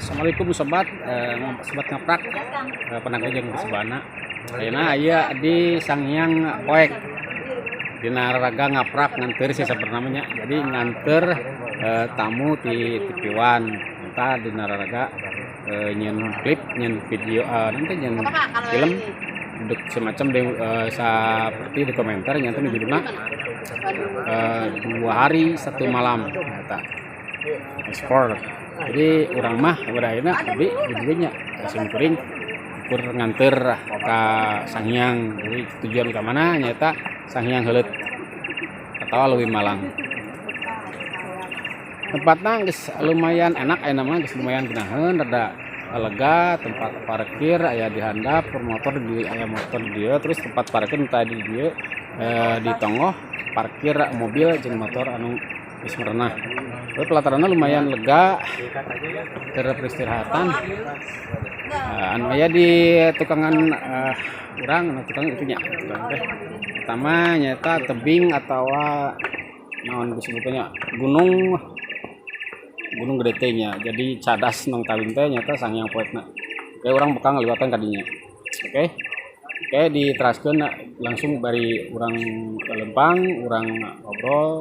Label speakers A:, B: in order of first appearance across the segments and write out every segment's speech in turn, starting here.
A: Assalamualaikum sobat, sobat ngaprak, penangga jeung sebana. Ayeuna aya di Sanghyang Poek. Dina raraga ngaprak nganter sih sebenarnya. Jadi nganter tamu di TV One. Entah dina raraga nyieun klip, nyieun video, nanti nyieun film semacam seperti dokumenter nyata judulnya 2 hari 1 malam nyata ekspor. Jadi urang mah udah ayeuna abdi di dieu nya sim kuring kur nganter ka Sanghyang. Jadi tujuan ka mana nyata Sanghyang Heuleut atau Leuwi Malang. Tempatnya geus lumayan enak ayeuna mah, geus lumayan geunaheun, rada lega. Tempat parkir aya di handap, motor di aya motor di dieu, terus tempat parkir tadi di dieu, di tonggoh parkir mobil jeung motor anu geus merenah. Tapi pelatarannya lumayan lega keur peristirahatan. Anu aya di tukangan urang, anu tukang itu nya, tukang teh pertama nyata tebing atau naon disebutnya, gunung gunung gede teh nya. Jadi cadas nong tawing teh nyata Sanghyang Poekna. Oke, urang bakal ngaliwatan kadinya. Oke, diteraskeun langsung bari urang lempang, urang ngobrol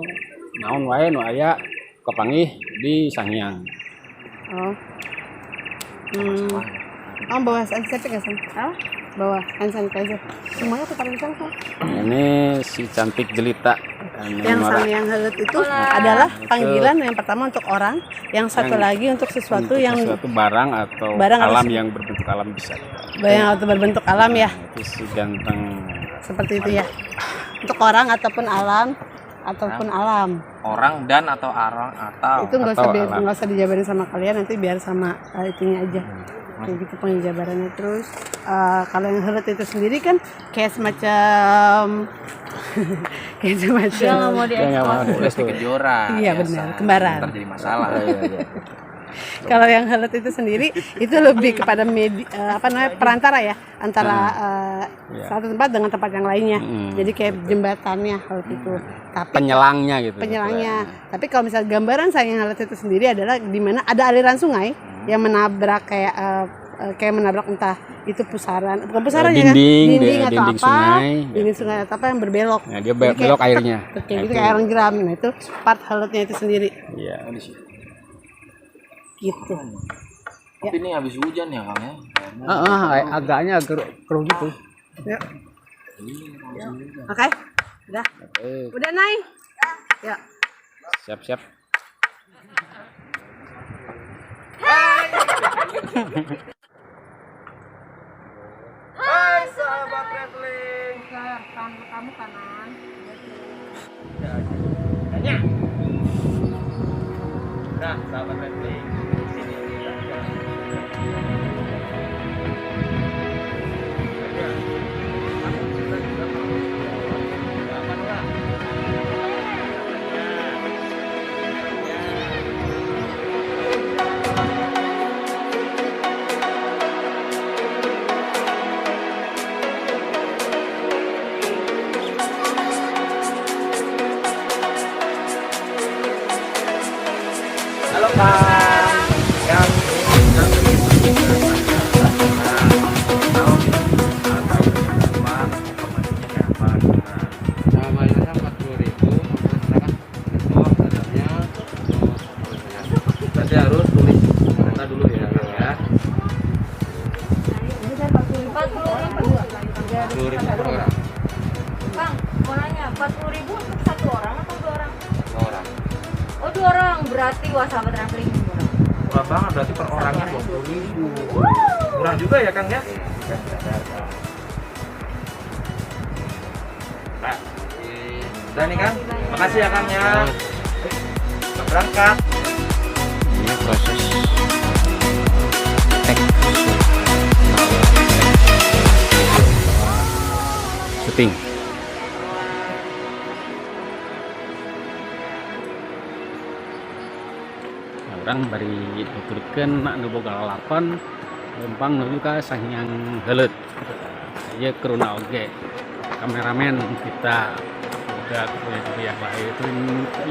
A: naon wae nu aya kepanggih di Sanghyang.
B: Oh. Oh, bawa sanitizer nggak, San?
C: Hah?
B: Bawa hand sanitizer. Semuanya aku taruh di sana, San.
A: Ini si cantik jelita anu
B: Yang
A: marah.
B: Sanghyang Heuleut itu adalah
A: Itu.
B: Panggilan yang pertama untuk orang, yang satu lagi untuk sesuatu
A: untuk
B: yang
A: sesuatu barang atau
B: barang atau
A: alam yang berbentuk alam bisa.
B: Yang atau berbentuk alam ya,
A: Itu si ganteng.
B: Seperti itu ya. Untuk orang ataupun alam.
D: Orang dan atau arang atau
B: Itu nggak usah
A: atau alam.
B: Nggak usah dijabarin sama kalian, nanti biar sama itunya aja. Kayak gitu penjabarannya. Terus kalau yang heuleut itu sendiri kan kayak semacam
C: Dia nggak mau
A: Dia nggak mau
C: diekspos.
D: Lesti Kejora.
B: Iya,
D: biasa.
B: benar, kembaran.
D: Ntar jadi masalah.
A: Iya.
B: Kalau yang heuleut itu sendiri itu lebih kepada apa namanya, perantara ya antara satu tempat dengan tempat yang lainnya. Jadi kayak jembatannya heuleut itu. Tapi
A: Penyelangnya gitu.
B: Penyelangnya. Tapi kalau misalnya gambaran Sanghyang Heuleut itu sendiri adalah di mana ada aliran sungai yang menabrak kayak kayak menabrak entah itu pusaran, bukan pusaran ya kan?
A: Dinding,
B: Dinding atau
A: dinding
B: apa,
A: sungai.
B: Dinding sungai atau apa yang berbelok.
A: Nah, dia
B: Jadi kayak
A: belok airnya.
B: tek, kayak
A: Nah,
B: gitu
A: itu.
B: kayak orang geram. Nah, itu part heuleutnya itu sendiri
A: Iya.
B: gitu.
D: Tapi ini habis hujan ya, Kang, ya.
A: Ah, agaknya keruh gitu.
B: Ya. Oke. Udah.
A: Oke,
B: Udah naik. Ya.
A: siap siap.
D: Hai sahabat traveling.
B: Kamu kanan.
D: Nah, sahabat traveling. Sini kita jalan. Halo, Kang. Kang, ini
E: Namanya 40.000, silakan. Oh, dalamnya.
D: Berarti harus tulis data dulu ya, Kang, ya.
C: 40.000.
E: 40.000 per orang.
C: Bang, mau nanya, 40.000 untuk satu orang atau dua orang?
E: Dua orang.
C: Oh, dua orang, berarti wah, sahabat traveling murah.
D: Murah banget, berarti per orangnya 20.000. Murah juga ya, Kang, ya? Nah, udah nih, Kang. Makasih ya, Kang, ya. Kita berangkat.
A: Ini proses take syuting. Nah, urang bari nuturkeun mak nu boga lalakon lempang nuju ka Sanghyang Heuleut. Ieu kruna oge kameramen kita udah punya juga yang lain itu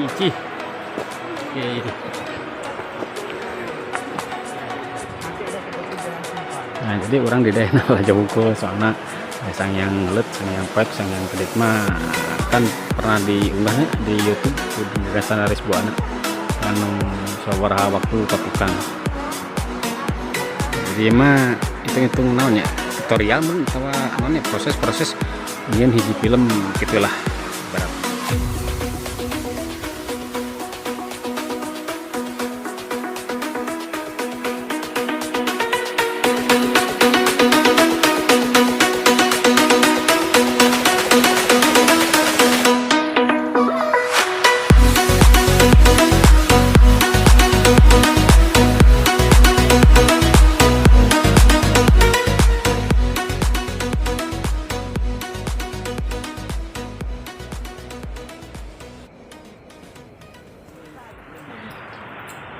A: icih. Oke. Nah, jadi urang di daerah aja wungkul soalnya sang yang ngelet, sang yang pet, sang yang kedit mah kan pernah diunggahnya di YouTube di Desa Ris Buana anu sabaraha waktu ka tukang. Jadi mah hitung-hitung naon nya, tutorial mun atawa naon nya, proses-proses nyieun hiji film gitulah ibarat.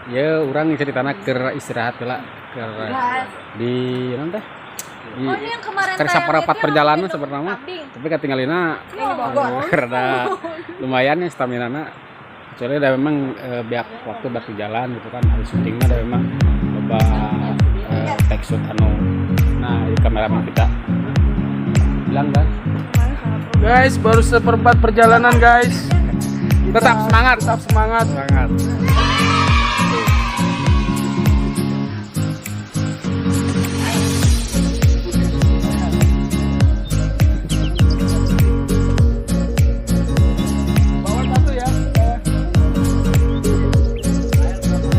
A: Ya urang ceritana keur istirahat heula, keur di naon teh? Di
C: Oh, ini yang kemarin
A: keur
C: tayang
A: saparapat
C: itu yang
A: perjalanan
C: itu,
A: sebenarnya mah.
C: kambing.
A: Tapi katinggalina rada lumayan ya stamina na. Kecuali ada memang biak waktu batu jalan gitu kan, hari syutingnya ada memang loba take shoot anu. Nah, di kameraman kita bilang guys.
F: Guys, baru seperempat perjalanan guys.
A: Tetap semangat,
F: Tetap semangat.
A: Semangat.
F: Bawa satu ya. Oke, satu.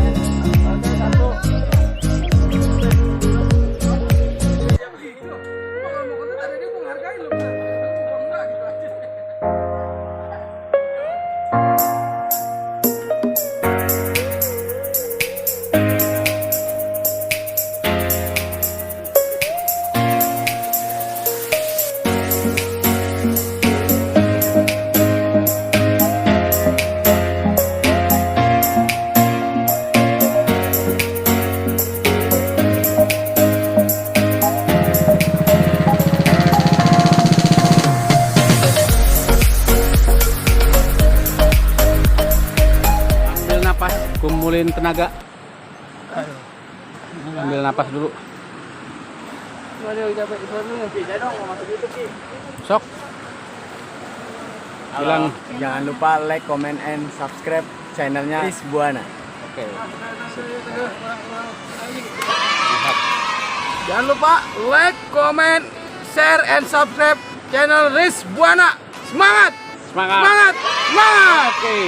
A: Ambil napas, kumpulin tenaga. Ambil napas dulu. Sok. Bilang
D: Jangan lupa like, comment, and subscribe channelnya Ris Buana.
A: Oke.
F: Jangan lupa like, comment, share, and subscribe channel Ris Buana. Semangat!
A: Semangat.
F: Semangat! Semangat!
A: Oke.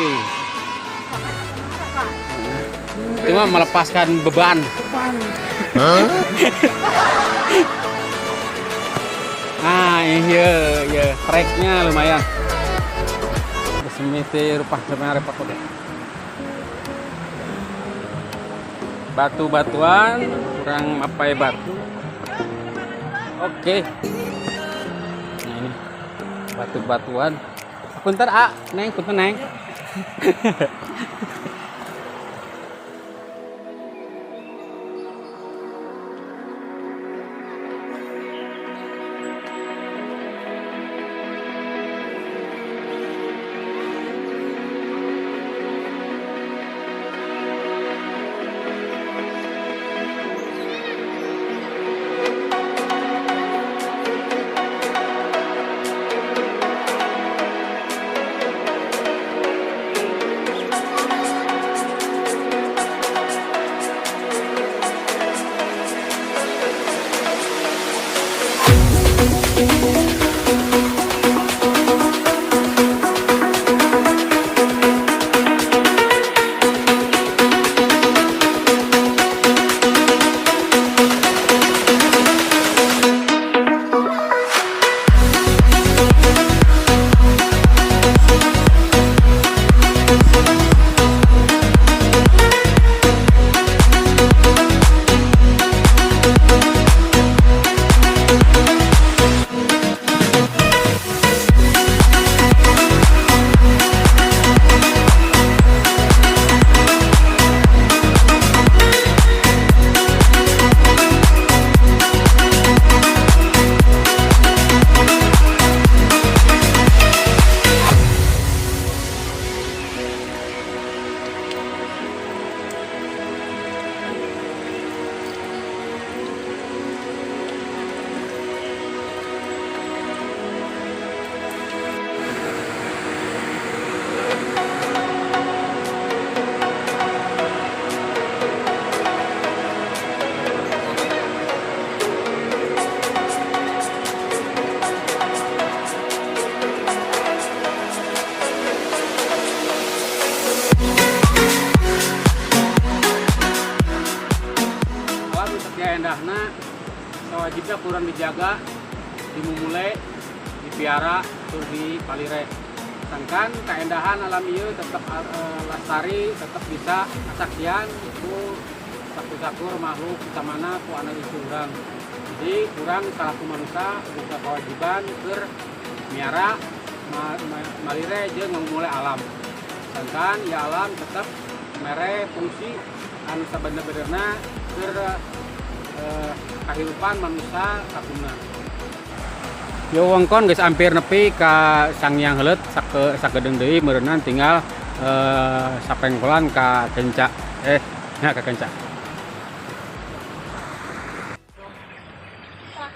A: Cuma melepaskan beban. Nah, iya, iya, treknya lumayan. Semiti rupa sebenarnya repot oke. Batu-batuan kurang apa ya batu. Oke. Nah ini batu-batuan. Punten A, Neng, punten Neng. kaendahna sawajibna kurang dijaga, dimumule, dipiara, tur dipalire. Sangkan kaendahan alam ieu tetep lestari, tetep bisa kasaksian ku sakur-sakur makhluk utamana ku anak cucu urang. Jadi urang salaku manusia boga kewajiban keur miara, malire jeung ngamumule alam. Sangkan ya alam tetep mere fungsi anu sabener-benerna keur kahirupan manusia kagungan. Yo wengkon geus hampir nepi ka Sanghyang Heuleut, sakedeung deui meureunnan tinggal sapengkolan ka Kenca. Nya ka Kenca.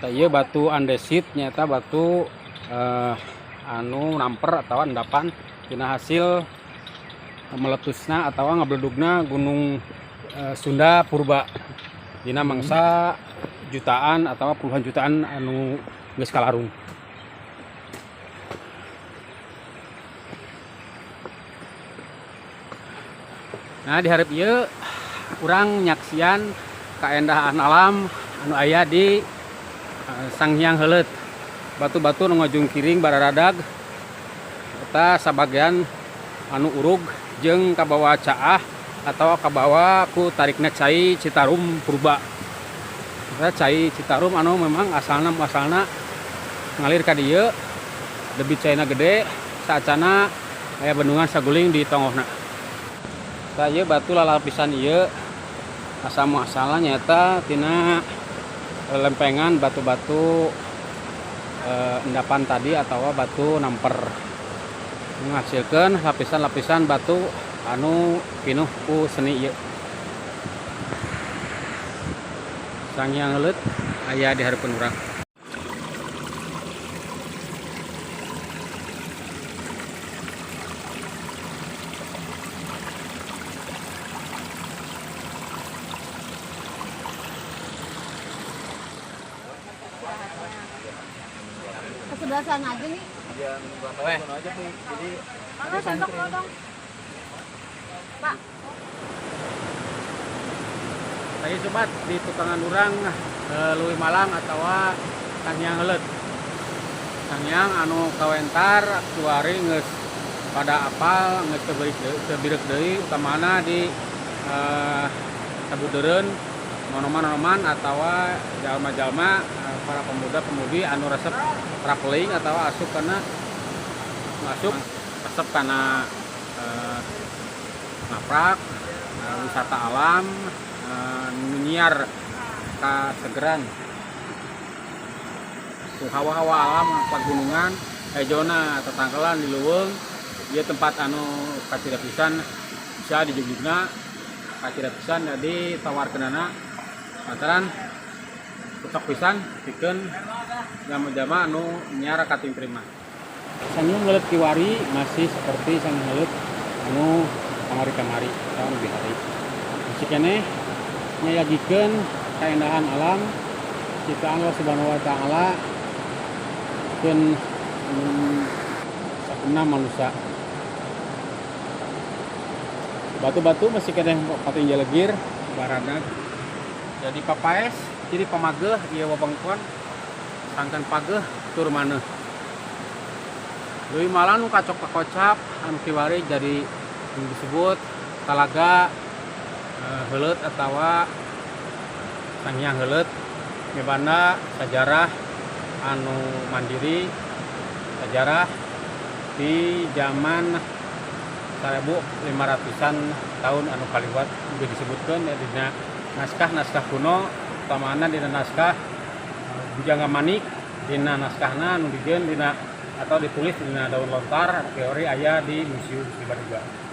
A: Tah ieu batu andesit nyaeta batu anu namper atawa endapan tina hasil meletusna atawa ngabledugna gunung Sunda Purba dina mangsa jutaan atau puluhan jutaan anu geus kalarung. Nah, di hareup ieu urang nyaksian kaendahan alam anu aya di Sanghyang Heuleut. Batu-batu nu ngajungkiring bararadag eta sabagian anu urug jeung kabawa caah atau kabawa ku tarikna cai Citarum Purba. Eta cai Citarum anu memang asalna ngalir ka dieu, debit caina gede, saacana aya bendungan Saguling di tongohna. Tah ieu batu lalapisan ieu asal muasalna nyaeta tina lempengan batu-batu endapan tadi atau batu namper, menghasilkan lapisan-lapisan batu anu pinuh ku seni ieu. Sanghyang Heuleut aya di hareupeun urang.
B: Ke sebelah sana aja nih.
D: Iya, minum kelapa aja tuh. Jadi
C: Mana sendok mau dong? Pak.
A: Tadi sobat di tukangan urang Leuwih Malang atawa Sanghyang Heuleut. Sanghyang anu kawentar kiwari geus pada apal geus teu bireuk deui utamana di sabudeureun nonoman-nonoman atawa jalma-jalma para pemuda-pemudi anu resep traveling atawa asup kana masuk resep kana ngaprak wisata alam nyiar kasegeran tuh hawa-hawa alam pagunungan hejona tetangkelan di leuweung ieu tempat anu kacida pisan bisa dijugjugna kacida pisan jadi tawarkeunana lantaran cocok pisan pikeun jama-jama anu nyiar kating terima. Sanghyang Heuleut kiwari masih seperti Sanghyang Heuleut anu kamari-kamari tahun lebih hari. Masih keneh nyayagikeun kaendahan alam ciptaan Allah Subhanahu wa taala keun sakumna manusia. Batu-batu masih keneh pating jalegir baradag. Jadi papaes, jadi pamageuh ieu wewengkon sangkan pageuh tur maneuh. Leuwih Malang nu kacok pakocap anu kiwari jadi disebut talaga Heuleut atawa Sanghyang Heuleut mibanda sajarah anu mandiri sajarah di zaman 1500-an tahun anu kaliwat udah disebutkan ya dina naskah-naskah kuno utamana dina naskah Bujangga Manik dina naskahna anu dijieun dina atau ditulis dina daun lontar teori aya di Museum Sribaduga.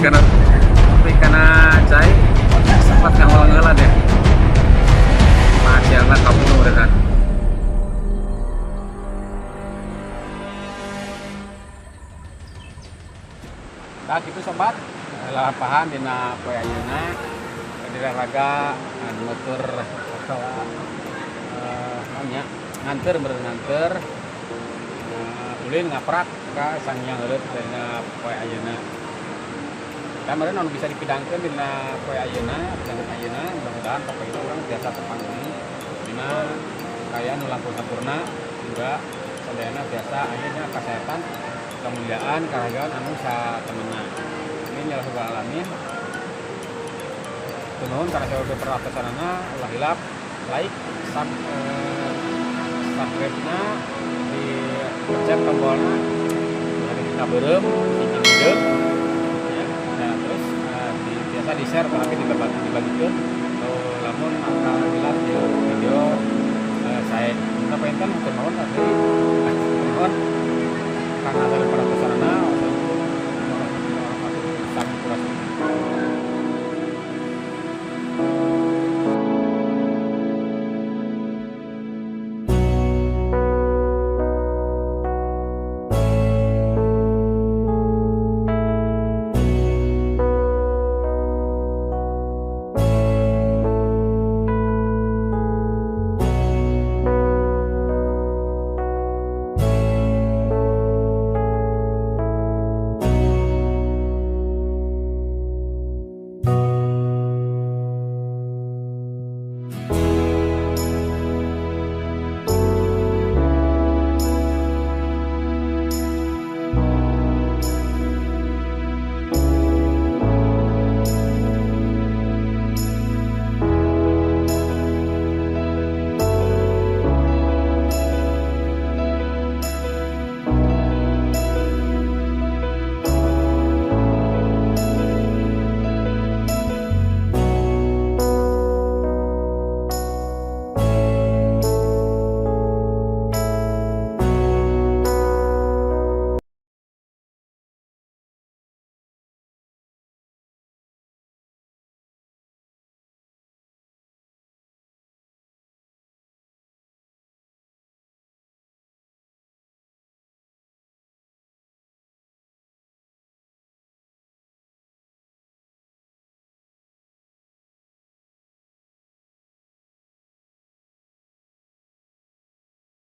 A: Karena tapi karena cai sempat ngawal heula deh. Hasilna kamu udah. Nah, gitu sobat, lampahan dina poe ayeuna diraraga nutur atawa naon nya, nganter meureun, nganter ulin ngaprak ka Sangiang Heuleut dina poe ayeuna. Dan meureun anu bisa dipidangkeun dina poe ayeuna, pidangkeun ayeuna, mudah-mudahan pokoknya urang tiasa tepang deui dina kaya nu langkung sampurna, juga sadayana tiasa aya nya kesehatan, kemuliaan, karahayon anu satemena. Amin ya rabbal alamin. Nuhun karena saya udah perhatosanana, ulah hilap like, subscribe-na, di pencet tombolna, dari kita beureum, bikin ide ya. Nah, terus biasa di share tapi dibagi, dibagikan lamun apabila video video saya kita pengen kan nuhun tadi, nuhun karena dari perhatosanana.